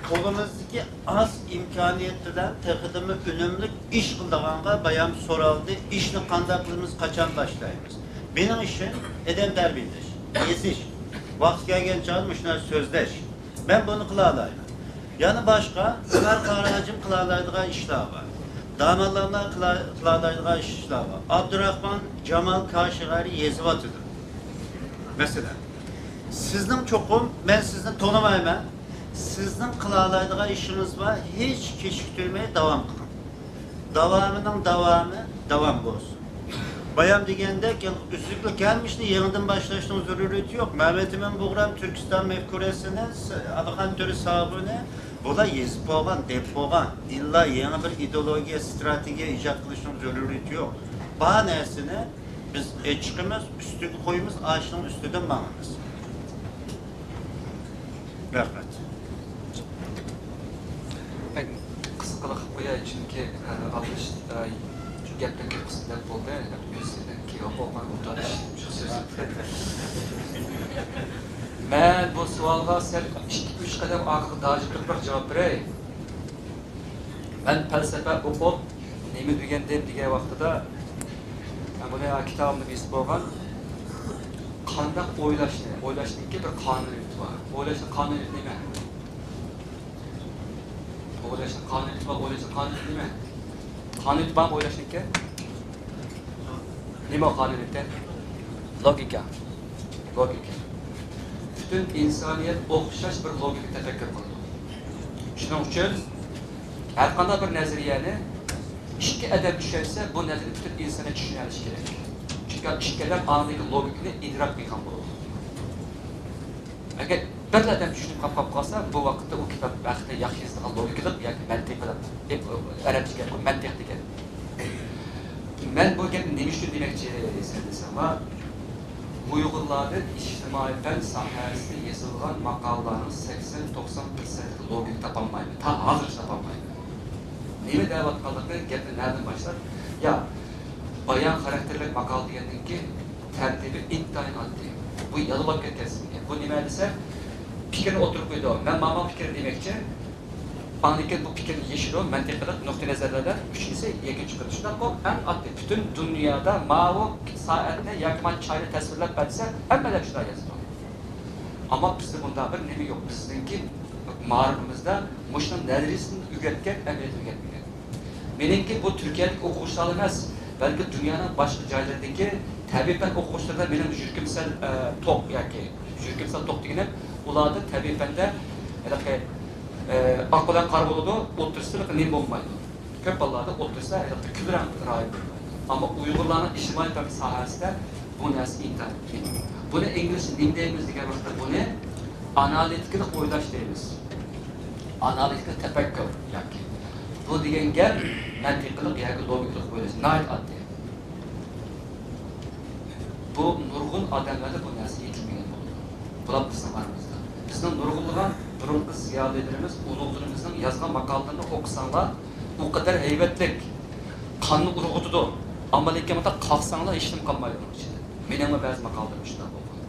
قولىمىزدىكى ئاز ئىمكانىيەت بىلەن تېخىدىمۇ ئۈنۈملۈك ئىش قىلىدىغانغا بايام سورالدى، ئىشنى قانداق قىلىمىز، قاچان باشلايمىز؟ مېنىڭ ئىشىم ئادەم تەربىيەلەش، يېزىش، ۋاقتى كەلگەن چاغدا مۇشۇ نەرسە سۆزلەش. مەن بۇنى قىلالايمەن. يەنە باشقا ئۆمەر قاراجىم قىلالايدىغان ئىشلار بار. داموللاملار قىلا-، قىلالايدىغان ئىشلار بار. ئابدۇراخمان جامال كاشغەرى يېزىۋاتىدۇ. مەسىلەن، سىزنىڭ چوقۇم، مەن سىزنى تونۇمايمەن، سىزنىڭ قىلالايدىغان ئىشىڭىز بار، ھېچ كېچىكتۈرمەي داۋام قىلىڭ. داۋامىنىڭ داۋامى داۋام بولسۇن. بايام دېگەندەك، ئۈزۈكلۈك ھەممە ئىشنى يېڭىدىن باشلاشنىڭ زۆرۈرىيىتى يوق. مەمەتئىمىن بۇغرام تۈركىستان مەپكۇرەسىنى، ئالىخان تۆرە سابۇنى، بۇلار يېزىپ بولغان، دەپ بولغان. ئىللا يېڭى بىر ئىدېئولوگىيە، ستراتېگىيە ئىجاد قىلىشنىڭ زۆرۈرىيىتى يوق. بار نەرسىنى بىز ئېچىقىمىز، ئۈستىگە قويىمىز، ئاشۇنىڭ ئۈستىدىن ماڭىمىز. رەھمەت. بەك قىسقىلا قىلىپ قوياي، چۈنكى، ئە، ئاتمىش، ئە، گەپنى كۆپ قىلسا دەپ بولدى. ئۆزىنىڭكى ھوقۇقىنى ئۇنتۇۋېتىش شۇ سۆزى. مەن بۇ سوئالغا سەل ئىككى، ئۈچ قەدەم ئارقىغا داجىتىپراق جاۋاب بېرەي. مەن پەلسەپە ئوقۇپ، نېمە ئۆگەندىم دېگەن ۋاقتىدا، مەن بۇنى كىتابىمدا يېزىپ بولغان، قانداق ئويلاشنى، ئويلاشنىڭكى بىر قانۇنىيىتى بار. ئويلاشنىڭ قانۇنىيىتى نېمە؟ ئويلاشنىڭ قانۇنىيىتى بار، ئويلاشنىڭ قانۇنىيىتى نېمە؟ قانۇنىيىتى بارمۇ ئويلاشنىڭكى؟ نېمە قانۇنىيىتى؟ لوگىكا. لوگىكا. پۈتۈن ئىنسانىيەت ئوخشاش بىر لوگىكا تەپەككۇر قىلىدۇ. شۇنىڭ ئۈچۈن ھەرقانداق بىر نەزەرىيەنى ئىككى ئادەم چۈشەنسە، بۇ نەزەرىيەنى پۈتۈن ئىنسانىيەت چۈشىنەلىشى كېرەك. چۈنكى ئىككى ئادەم ئاندىكى لوگىكىنى ئىدراك قىلغان بولىدۇ. ئەگەر بىر ئادەم چۈشىنىپ قاپ، قاپ قالسا، بۇ ۋاقىتتا ئۇ كىتاب ھەقىقەتەن ياخشى يېزىلغان لوگىكىلىق ياكى مەنتىقىلىق، دەپ ئەرەبچە گەپ، مەنتىق دېگەن. مەن بۇ گەپنى نېمە ئۈچۈن دېمەكچى دېسەڭلار، ئۇيغۇرلاردا ئىجتىمائىي پەن ساھەسىدە يېزىلغان ماقالىلەرنىڭ سەكسەن توقسان پىرسەنتىدە لوگىكا تاپالمايمەن. تا ھازىرغىچە تاپالمايمەن. نېمە دەۋاتقانلىقى، گەپنى نەدىن باشلاپ، يا، بايان خاراكتېرلىك ماقالە دېگەندىن كېيىن تەرتىپى ئىنتايىن ئاددىي. بۇ يالغۇزلاپ كەتكەن گەپ. بۇ نېمە دېسە، پىكىرنى ئوتتۇرىغا قويىدۇ. مەن مانا بۇ پىكىرنى دېمەكچى. ئاندىن كېيىن بۇ پىكىرنى يېشىدۇ، مەنتىقىي نۇقتىئىنەزەرلەردە ئۈچىنچىسى يەكۈن چىقىرىدۇ. شۇنداق بۇ ئەڭ ئاددىي. پۈتۈن دۇنيادا ماۋۇ سائەتنى ياكى مانا چاينى تەسۋىرلەپ بەر دېسە، ھەممە ئادەم شۇنداق يازىدۇ. ئەمما بىزدە بۇنداق بىر نېمە يوق. بىزنىڭكى مائارىپىمىزدا مۇشۇنىڭ نەزەرىيىسىنى ئۆگەتكەن، ئەمەلىيەتنى ئۆگەتمىگەن. مېنىڭكى بۇ تۈركىيەدىكى ئوقۇغۇچىلار ئەمەس، بەلكى دۇنيانىڭ باشقا جايلىرىدىكى تەبىئىي پەن ئوقۇغۇچىلىرىدا مېنىڭ يۈرىكىم سەل، ئە، توق ياكى يۈرىكىم سەل توق دېگىنىم، ئۇلاردا تەبىئىي پەندە ھېلىقى، ئە، ئاق بىلەن قارا بولىدۇ، ئوتتۇرىسىدا ھېلىقى نېمە بولمايدۇ. كۆپ بالىلاردا ئوتتۇرىسىدا ھېلىقى كۈل رەڭ رايى بولمايدۇ. ئەمما ئۇيغۇرلارنىڭ ئىجتىمائىي پەن ساھەسىدە بۇ نەرسە ئىنتايىن مۇھىم. بۇنى ئىنگلىزچە نېمە دەيمىز دېگەن ۋاقىتتا، بۇنى ئانالىتىكىلىق ئويلاش دەيمىز. ئانالىتىكىلىق تەپەككۇر ياكى. بۇ دېگەن گەپ مەنتىقىلىق ياكى لوگىكىلىق ئويلاش. ناھايىتى ئاددىي. بۇ نۇرغۇن ئادەملەردە بۇ نەرسە يېتىلمىگەن بولىدۇ. بۇلار بىزنىڭ ئارىمىزدا. بىزنىڭ نۇرغۇنلىغان بۇرۇنقى زىيالىيلىرىمىز، ئۇلۇغلىرىمىزنىڭ يازغان ماقالىلىرىنى ئوقۇساڭلار، ئۇ قەدەر ھەيۋەتلىك، قاننى ئۇرغۇتىدۇ. ئەمما لېكىن مۇنداق قاقساڭلار ھېچنېمە قالمايدۇ ئۇنىڭ ئىچىدە. مېنىڭمۇ بەزى ماقالىلىرىم شۇنداق بولغان.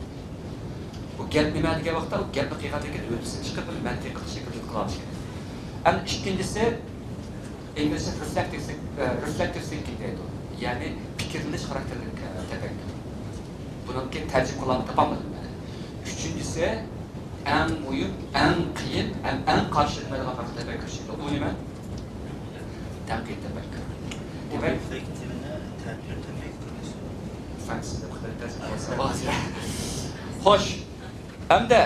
بۇ گەپ نېمە دېگەن ۋاقىتتا، ئۇ گەپنى قىلغاندىن كېيىن ھۆددىسىدىن چىقىپ، بىر مەنتىقىي شەكىلدە قىلىۋېلىش كېرەك. ئەمدى ئىككىنچىسى، ئىنگلىزچە رېفلېكتىپ سىنك-، ئە، رېفلېكتىپ سىنكىنگ دەيدۇ. يەنى پىكىرلىنىش خاراكتېرلىك، ئە، تەپەككۇر. بۇنىڭكى تەرجىمە قىلغاننى تاپالمىدىم مەن. ئۈچىنچىسى، ئەڭ مۇھىم، ئەڭ قىيىن ھەم ئەڭ قارشى ئېلىنمايدىغان بىر تەپەككۇر شەكلى. ئۇ نېمە؟ تەنقىد تەپەككۇر. دېمەك، فرانسىزچە بىر خىل تەرجىمە قىلسا بولىدۇ. خوش، ئەمدى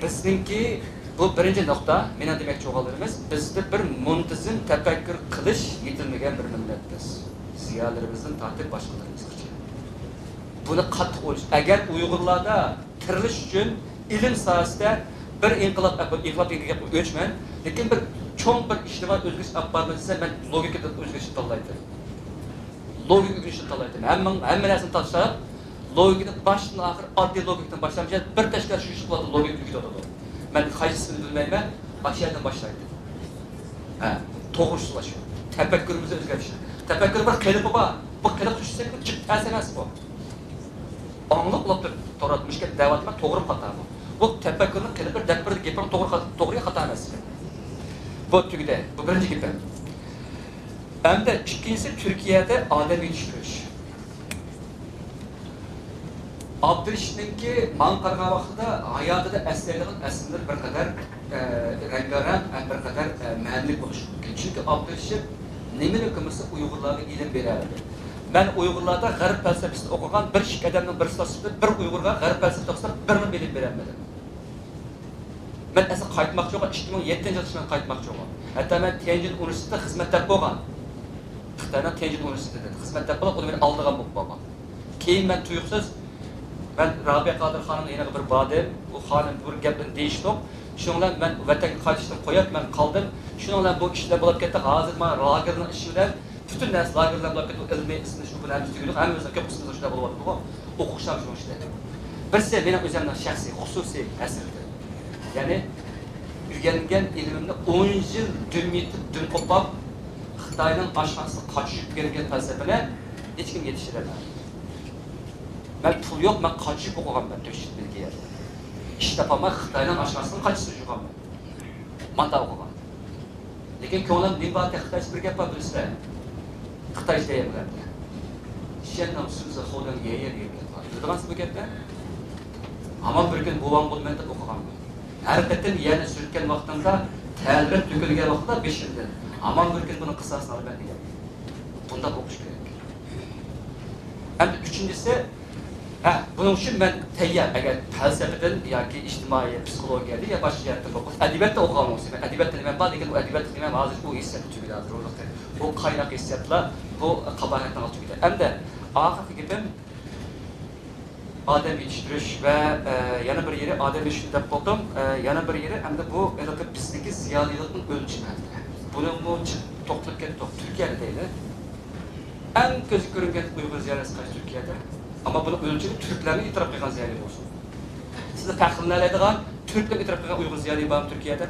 بىزنىڭكى بۇ بىرىنچى نۇقتا، مېنىڭ دېمەكچى بولغانلىرىمىز، بىزدە بىر مۇنتىزىم تەپەككۇر قىلىش يېتىلمىگەن بىر مىللەت بىز. زىيالىيلىرىمىزدىن تارتىپ باشقىلىرىمىزغىچە. بۇنى قاتتىق ئويلاش. ئەگەر ئۇيغۇرلاردا تىرىلىش ئۈچۈن ئىلىم ساھەسىدە بىر ئىنقىلاب، ئىنقىلاب دېگەن گەپكە ئۆچمەن، لېكىن بىر چوڭ بىر ئىجتىمائىي ئۆزگىرىش ئېلىپ بارىمىز دېسە، مەن لوگىكىدىن ئۆزگىرىشنى تاللايتتىم. لوگىكا ئۆگىنىشنى تاللايتتىم. ھەممىڭ-، ھەممە نەرسىنى تاشلاپ، لوگىكىنى باشتىن ئاخىر ئاددىي لوگىكىدىن باشلامچە، بىر تەشكىلات شۇ ئىشنى قىلىۋاتىدۇ، لوگىكا ئۆگىتىۋاتىدۇ. مەن قايسىسىنى بىلمەيمەن، ئاشۇ يەردىن باشلايتتىم. ھە، توغرا ئۇسۇل شۇ. تەپەككۇرىمىزنى ئۆزگەرتىش. تەپەككۇر بىر قېلىپى بار. بۇ قېلىپ چۈشسەك جىق تەس ئەمەس بۇ. ئاڭلىق بولۇپ تۇرۇپ، توغرا مۇشۇ گەپ دەۋاتىمەن، توغرىمۇ خاتامۇ؟ بۇ تەپەككۇرنىڭ قېلىپى، دەپ بېرىدۇ گېپىڭ توغرا، توغرا يا خاتا ئەمەس. بۇ تۈگىدى. بۇ بىرىنچى گېپىم. ئەمدى ئىككىنچىسى تۈركىيەدە ئادەم يېتىشتۈرۈش. ئابدۇرېشىتنىڭكى ماڭا قارىغان ۋاقتىدا ھاياتىدا ئەسلەيدىغان ئەسلىمىلىرى بىر قەدەر، ئە، رەڭگارەڭ ھەم بىر قەدەر، ئە، مەنىلىك بولۇشى مۇمكىن. چۈنكى ئابدۇرېشىت نېمىنى قىلمىسا ئۇيغۇرلارغا ئىلىم بېرەلىدى. مەن ئۇيغۇرلاردا غەرب پەلسەپىسىنى ئوقۇغان بىر ئىككى ئادەمنىڭ بىرسى سۈپىتىدە بىر ئۇيغۇرغا غەرب پەلسەپىسى توغرىسىدا بىرمۇ بىلىم بېرەلمىدىم. مەن ئەسلى قايتماقچى بولغان، ئىككى مىڭ يەتتىنچى يىلدا مەن قايتماقچى بولغان. ھەتتا مەن تيەنجىن ئۇنىۋېرسىتېتىدا خىزمەت دەپ بولغان. خىتاينىڭ تيەنجىن ئۇنىۋېرسىتېتىدا خىزمەت دەپ بولۇپ، ئۇنى مېنى ئالىدىغان بولۇپ قالغان. كېيىن مەن تۇيۇقسىز، مەن رابىيە قادىر خانىمنىڭ يېنىغا بىر باردىم. ئۇ خانىم بىر گەپنى دېيىشتۇق. شۇنىڭ بىلەن مەن ۋەتەنگە قايتىشتىن قويۇپ، مەن قالدىم. شۇنىڭ بىلەن بۇ ئىشلار بولۇپ كەتتى. ھازىر مانا لاگېرنىڭ ئىشى بىلەن پۈتۈن نەرسە لاگېرلار بولۇپ كەتتى. ئىلمىي ئىزدىنىش بۇ بىلەن ھەممىسى تۈگىدى. ھەممىمىزنىڭ كۆپ قىسمىمىزدا شۇنداق بولۇۋاتىدىغۇ. ئوقۇغۇچىلار شۇنىڭ ئىچىدە. بىرسى مېنىڭ ئۆزۈمنىڭ شەخسىي، خۇسۇسىي ھەسرىتىم. يەنى ئۆگەنگەن ئىلمىمنى ئون يىل دۈم يېتىپ، دۈم قوپاپ، خىتاينىڭ ئاشخانىسىدا قاچا ئۈشۈپ ئۆگەنگەن پەلسەپىنى ھېچكىم يېتىشتۈرەلمەيدۇ. مەن پۇل يوق، مەن قاچا ئۈشۈپ ئوقۇغانمەن تۆت يىل بىلگە. ئىش تاپالماي خىتاينىڭ ئاشخانىسىدا قاچا سۈرۈشۈپ يۈرگەنمەن. ماندا ئوقۇغان. لېكىن كۆڭلۈمدە نېمە بار، خىتايچە بىر گەپ بار، بىلىسىلەر. خىتايچە دەيمەن. شيەننىڭ سۈمسە خودەن يەيەر يەيەر. بىلىدىغانسىز بۇ گەپنى؟ ھامان بىر كۈنى بوۋاڭ بولىمەن دەپ ئوقۇغانمەن. ھەر قېتىم يەرنى سۈرتكەن ۋاقتىمدا، تەلرەپ تۆكۈلگەن ۋاقتىدا بېشىمدىن، ھامان بىر كۈنى بۇنىڭ قىساسىنى ئالىمەن دېگەن. بۇنداق ئوقۇش كېرەك. ئەمدى ئۈچىنچىسى، ھە، بۇنىڭ ئۈچۈن مەن تەييار. ئەگەر پەلسەپىدىن ياكى ئىجتىمائىي پسىخولوگىيەدىن يا باشقا جەھەتتىن بولۇپ قالسا، ئەدەبىياتتا ئوقۇغان بولسا، مەن ئەدەبىياتتا نېمەم بار، لېكىن ئۇ ئەدەبىياتتا نېمەم ھازىر ئۇ ھېسسىياتقا تۈگىدى ھازىر ئۇ ۋاقىت. ئۇ قايناق ھېسسىياتلار، بۇ قاباھەتنىڭ تۈگىدى. ئەمدى ئاخىرقى گېپىم، ئادەم يېتىشتۈرۈش ۋە، ئە، يەنە بىر يېرى، ئادەم يېتىشتۈرۈش دەپ قويدۇم. ئە، يەنە بىر يېرى، ئەمدى بۇ ھېلىقى بىزدىكى زىيالىيلىقنىڭ ئۆلچىمى ھەققىدە. بۇنىڭمۇ چىق-، توختىلىپ كەتتۇق. تۈركىيەدە دەيلى. ئەڭ كۆزگە كۆرۈنگەن ئۇيغۇر زىيالىيسى قايسى تۈركىيەدە؟ ئەمما بۇنىڭ ئۆلچىمى تۈركلەرمۇ ئېتىراپ قىلغان زىيالىي بولسۇن. سىزنى پەخىرلىنەلەيدىغان، تۈركلەر ئېتىراپ قىلغان ئۇيغۇر زىيالىيى بارمۇ تۈركىيەدە؟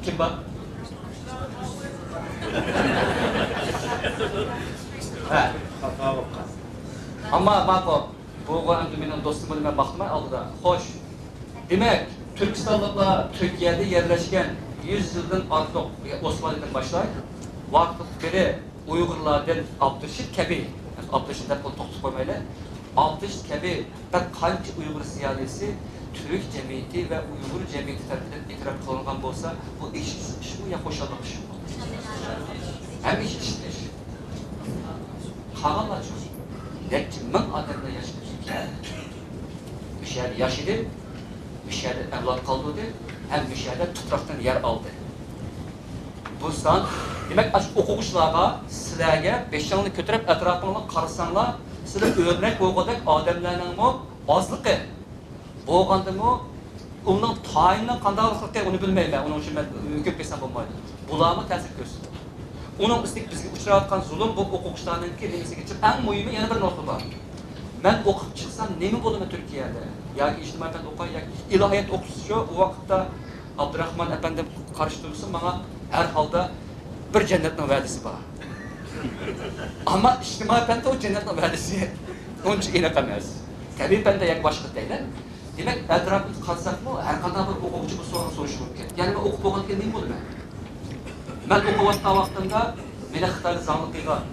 كىم بار؟ ھە. ئەمما ماقۇل. بۇغۇ ئەمدى مېنىڭ دوستۇم بولۇپ مەن ماختىماي ئالدىدا. خوش. دېمەك، تۈركىستانلىقلار تۈركىيەدە يەرلەشكەن يۈز يىلدىن ئارتۇق، ئوسمانلىدىن باشلاي، ۋاقىت بېرى ئۇيغۇرلاردىن ئابدۇرېشىت كەبى، ئابدۇرېشىت دەپ توختىتىپ قويمايلى، ئابدۇرېشىت كەبى بىر قانچە ئۇيغۇر زىيالىيسى تۈرك جەمئىيىتى ۋە ئۇيغۇر جەمئىيىتى تەرىپىدىن ئېتىراپ قىلىنغان بولسا، بۇ ئېچىنىشلىق ئىشمۇ يا خۇشاللىق ئىشمۇ؟ ھەم ئېچىنىشلىق ئىش. قالغانلارچۇ؟ نەچچە مىڭ ئادەملەر ياشىدى تۈركىيەدە. مۇشۇ يەردە ياشىدى، مۇشۇ يەردە ئەۋلاد قالدۇردى ھەم مۇشۇ يەردە تۇپراقتىن يەر ئالدى. بۇ سان، دېمەك، ئاشۇ ئوقۇغۇچىلارغا، سىلەرگە بېشىڭلارنى كۆتۈرۈپ ئەتراپىڭلارغا قارىساڭلار، سىلەر ئۆرنەك بولغۇدەك ئادەملەرنىڭمۇ ئازلىقى. بولغاندىمۇ ئۇنىڭ تايىنىنىڭ قانداقلىقى ئۇنى بىلمەيمەن، ئۇنىڭ ئۈچۈن مەن ھۆكۈم قىلسام بولمايدۇ. بۇلارمۇ تەسىر كۆرسىتىدۇ. ئۇنىڭ ئۈستىگە بىزگە ئۇچراۋاتقان زۇلۇم بۇ ئوقۇغۇچىلارنىڭكى نېمىسىگە چىق-، ئەڭ مۇھىمى يەنە بىر نۇقتا بار. مەن ئوقۇپ چىقسام نېمە بولىمەن تۈركىيەدە؟ ياكى ئىجتىمائىي پەن ئوقۇي، ياكى ئىلاھىيات ئوقۇسا شۇ، ئۇ ۋاقىتتا ئابدۇراخمان ئەپەندىم قارشى تۇرسۇن، ماڭا ھەر ھالدا بىر جەننەتنىڭ ۋەدىسى بار. ئەمما ئىجتىمائىي پەندە ئۇ جەننەتنىڭ ۋەدىسى ئۇنچە ئېنىق ئەمەس. تەبىئىي پەندە ياكى باشقا دەيلى. دېمەك، ئەتراپىمىزغا قارىساقمۇ، ھەر قانداق بىر ئوقۇغۇچى بۇ سوئالنى سورىشى مۇمكىن. يەنى مەن ئوقۇپ بولغاندىن كېيىن نېمە بولىمەن؟ مەن ئوقۇۋاتقان ۋاقتىمدا مېنى خىتايدا زاڭلىق قىلغان.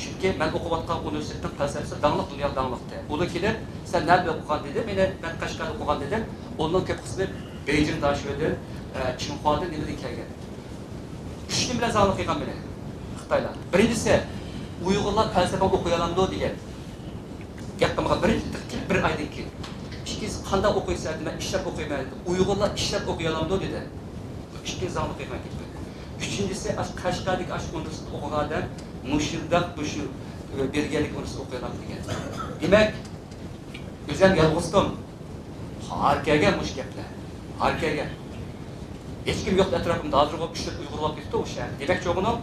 چۈنكى مەن ئوقۇۋاتقان ئۇنىۋېرسىتېتنىڭ پەلسەپىسى داڭلىق، دۇنياغا داڭلىق. ئۇلار كېلىپ، سەن نەدە ئوقۇغان دېدى، مېنى، مەن قەشقەردە ئوقۇغان دېدىم. ئۇلارنىڭ كۆپ قىسمى بېيجىڭ داشۆدىن، ئە، چىڭخۇادىن، نېمىدىن كەلگەن. ئۈچ نېمە بىلەن زاڭلىق قىلغان مېنى خىتايلار. بىرىنچىسى، ئۇيغۇرلار پەلسەپە ئوقۇيالامدۇ دېگەن گەپ قىلمىغان. بىرىنچى، كېلىپ بىر ئايدىن كېيىن. ئىككىنچىسى، قانداق ئوقۇيسەن دېدى، مەن ئىشلەپ ئوقۇيمەن دېدى. ئۇيغۇرلار ئىشلەپ ئوقۇيالامدۇ دېدى. ئىككىنچى زاڭلىق قىلغان گېپى. ئۈچىنچىسى، ئاشۇ قەشقەردىكى ئاشۇ ئۇنىۋېرسىتېتتا ئوقۇغان ئادەم مۇشۇنداق، مۇشۇ، ئە، بىرگەلىك ئۇنىۋېرسىتېتتا ئوقۇيالامدۇ دېگەن. دېمەك، ئۆزۈم يالغۇزدۇم. ھار كەلگەن مۇشۇ گەپلەر. ھار كەلگەن. ھېچكىم يوق ئەتراپىمدا. ھازىرغۇ ئۈچ تۆت ئۇيغۇر بولۇپ كېتىپتۇ ئۇ شەھەردە. دېمەكچى بولغىنىم،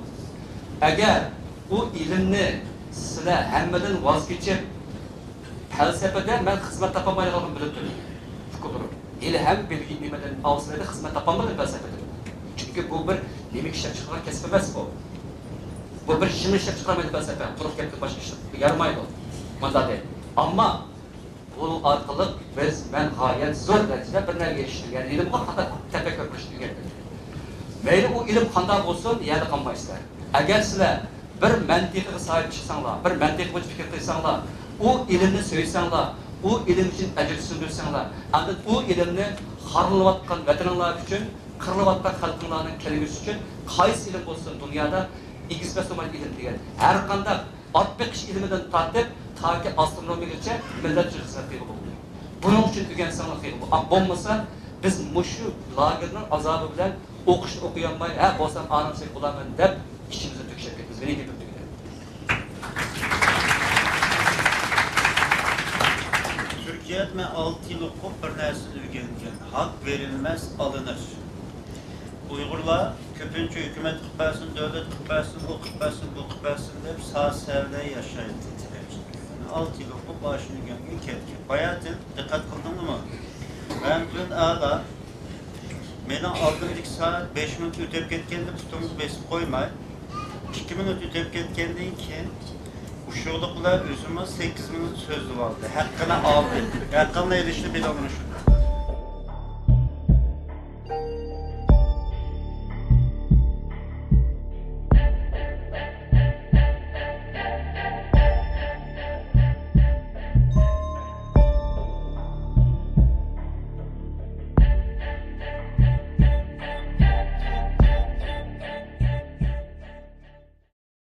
ئەگەر ئۇ ئىلىمنى سىلەر ھەممىدىن ۋاز كېچىپ، پەلسەپىدە مەن خىزمەت تاپالمايدىغانلىقىمنى بىلىپ تۇرۇپ، پىكىر قىلدۇم. ھېلى ھەم بىل گېيتس نېمىدىن ئاۋسترالىيەدە خىزمەت تاپالمىدىم پەلسەپىدە. چۈنكى بۇ بىر نېمە ئىشلەپ چىقىدىغان كەسىپ ئەمەس بۇ. بۇ بىر يېڭى ئىشلەپ چىقىرالمايدۇ پەلسەپە. قۇرۇق گەپتىن باشقا ئىش يارىمايدۇ. مانداق دەيدۇ. ئەمما بۇ ئارقىلىق بىز، مەن غايەت زور دەرىجىدە بىر نەرسىگە ئېرىشتىم. يەنى ئىلىمغا قانداق تەپەككۇر قىلىشنى ئۆگەندىم. مەيلى ئۇ ئىلىم قانداق بولسۇن، يەردە قالمايسىلەر. ئەگەر سىلەر بىر مەنتىقىگە ساھىب چىقساڭلار، بىر مەنتىق بويىچە پىكىر قىلساڭلار، ئۇ ئىلىمنى سۆيسەڭلار، ئۇ ئىلىم ئۈچۈن ئەجىر سىڭدۈرسەڭلار، ئاندىن ئۇ ئىلىمنى خارلىنىۋاتقان ۋەتىنىڭلار ئۈچۈن، قىرىلىۋاتقان خەلقىڭلارنىڭ كەلگۈسى ئۈچۈن، قايسى ئىلىم بولسۇن دۇنيادا، ئېگىز پەس بولمايدۇ ئىلىم دېگەن. ھەر قانداق ئات بېقىش ئىلمىدىن تارتىپ، تاكى ئاسترونومىيىگىچە مىللەت ئۈچۈن خىزمەت قىلغىلى بولىدۇ. بۇنىڭ ئۈچۈن ئۆگەنسەڭلار قىلغىلى بولىدۇ. بولمىسا، بىز مۇشۇ لاگېرنىڭ ئازابى بىلەن ئوقۇشنى ئوقۇيالماي، ھە، بولسام ئانام سېنى بولارمەن دەپ، ئىچىمىزدىن تۆكۈشۈپ كېتىمىز. مېنىڭ گېپىم تۈگىدى. تۈركىيەدە مەن ئالتە يىل ئوقۇپ، بىر نەرسىنى ئۆگەنگەن. ھەق بېرىلمەس، ئالىنىش. ئۇيغۇرلار كۆپىنچە ھۆكۈمەت قىلىپ بەرسۇن، دۆلەت قىلىپ بەرسۇن، ئۇ قىلىپ بەرسۇن، بۇ قىلىپ بەرسۇن دەپ ساز سەۋلە ياشايدۇ تىلەمچى. ئالتە يىل ئوقۇپ، ئاشۇنى ئۆگەنگەن كەتكەن. باياتىن دىققەت قىلدىڭلىمۇ؟ رەھمەتۇللا ئاغا، مېنىڭ ئالدىمدىكى سائەت بەش مىنۇت ئۆتۈپ كەتكەندە پۇتۇمغا بېسىپ قويماي، ئىككى مىنۇت ئۆتۈپ كەتكەندىن كېيىن ئۇششۇقلۇق بىلەن ئۆزۈممۇ سەككىز مىنۇت سۆزلىۋالدى. ھەققىنى ئالدى. ھەققىڭنى ئېلىشنى بىلىڭلار شۇ.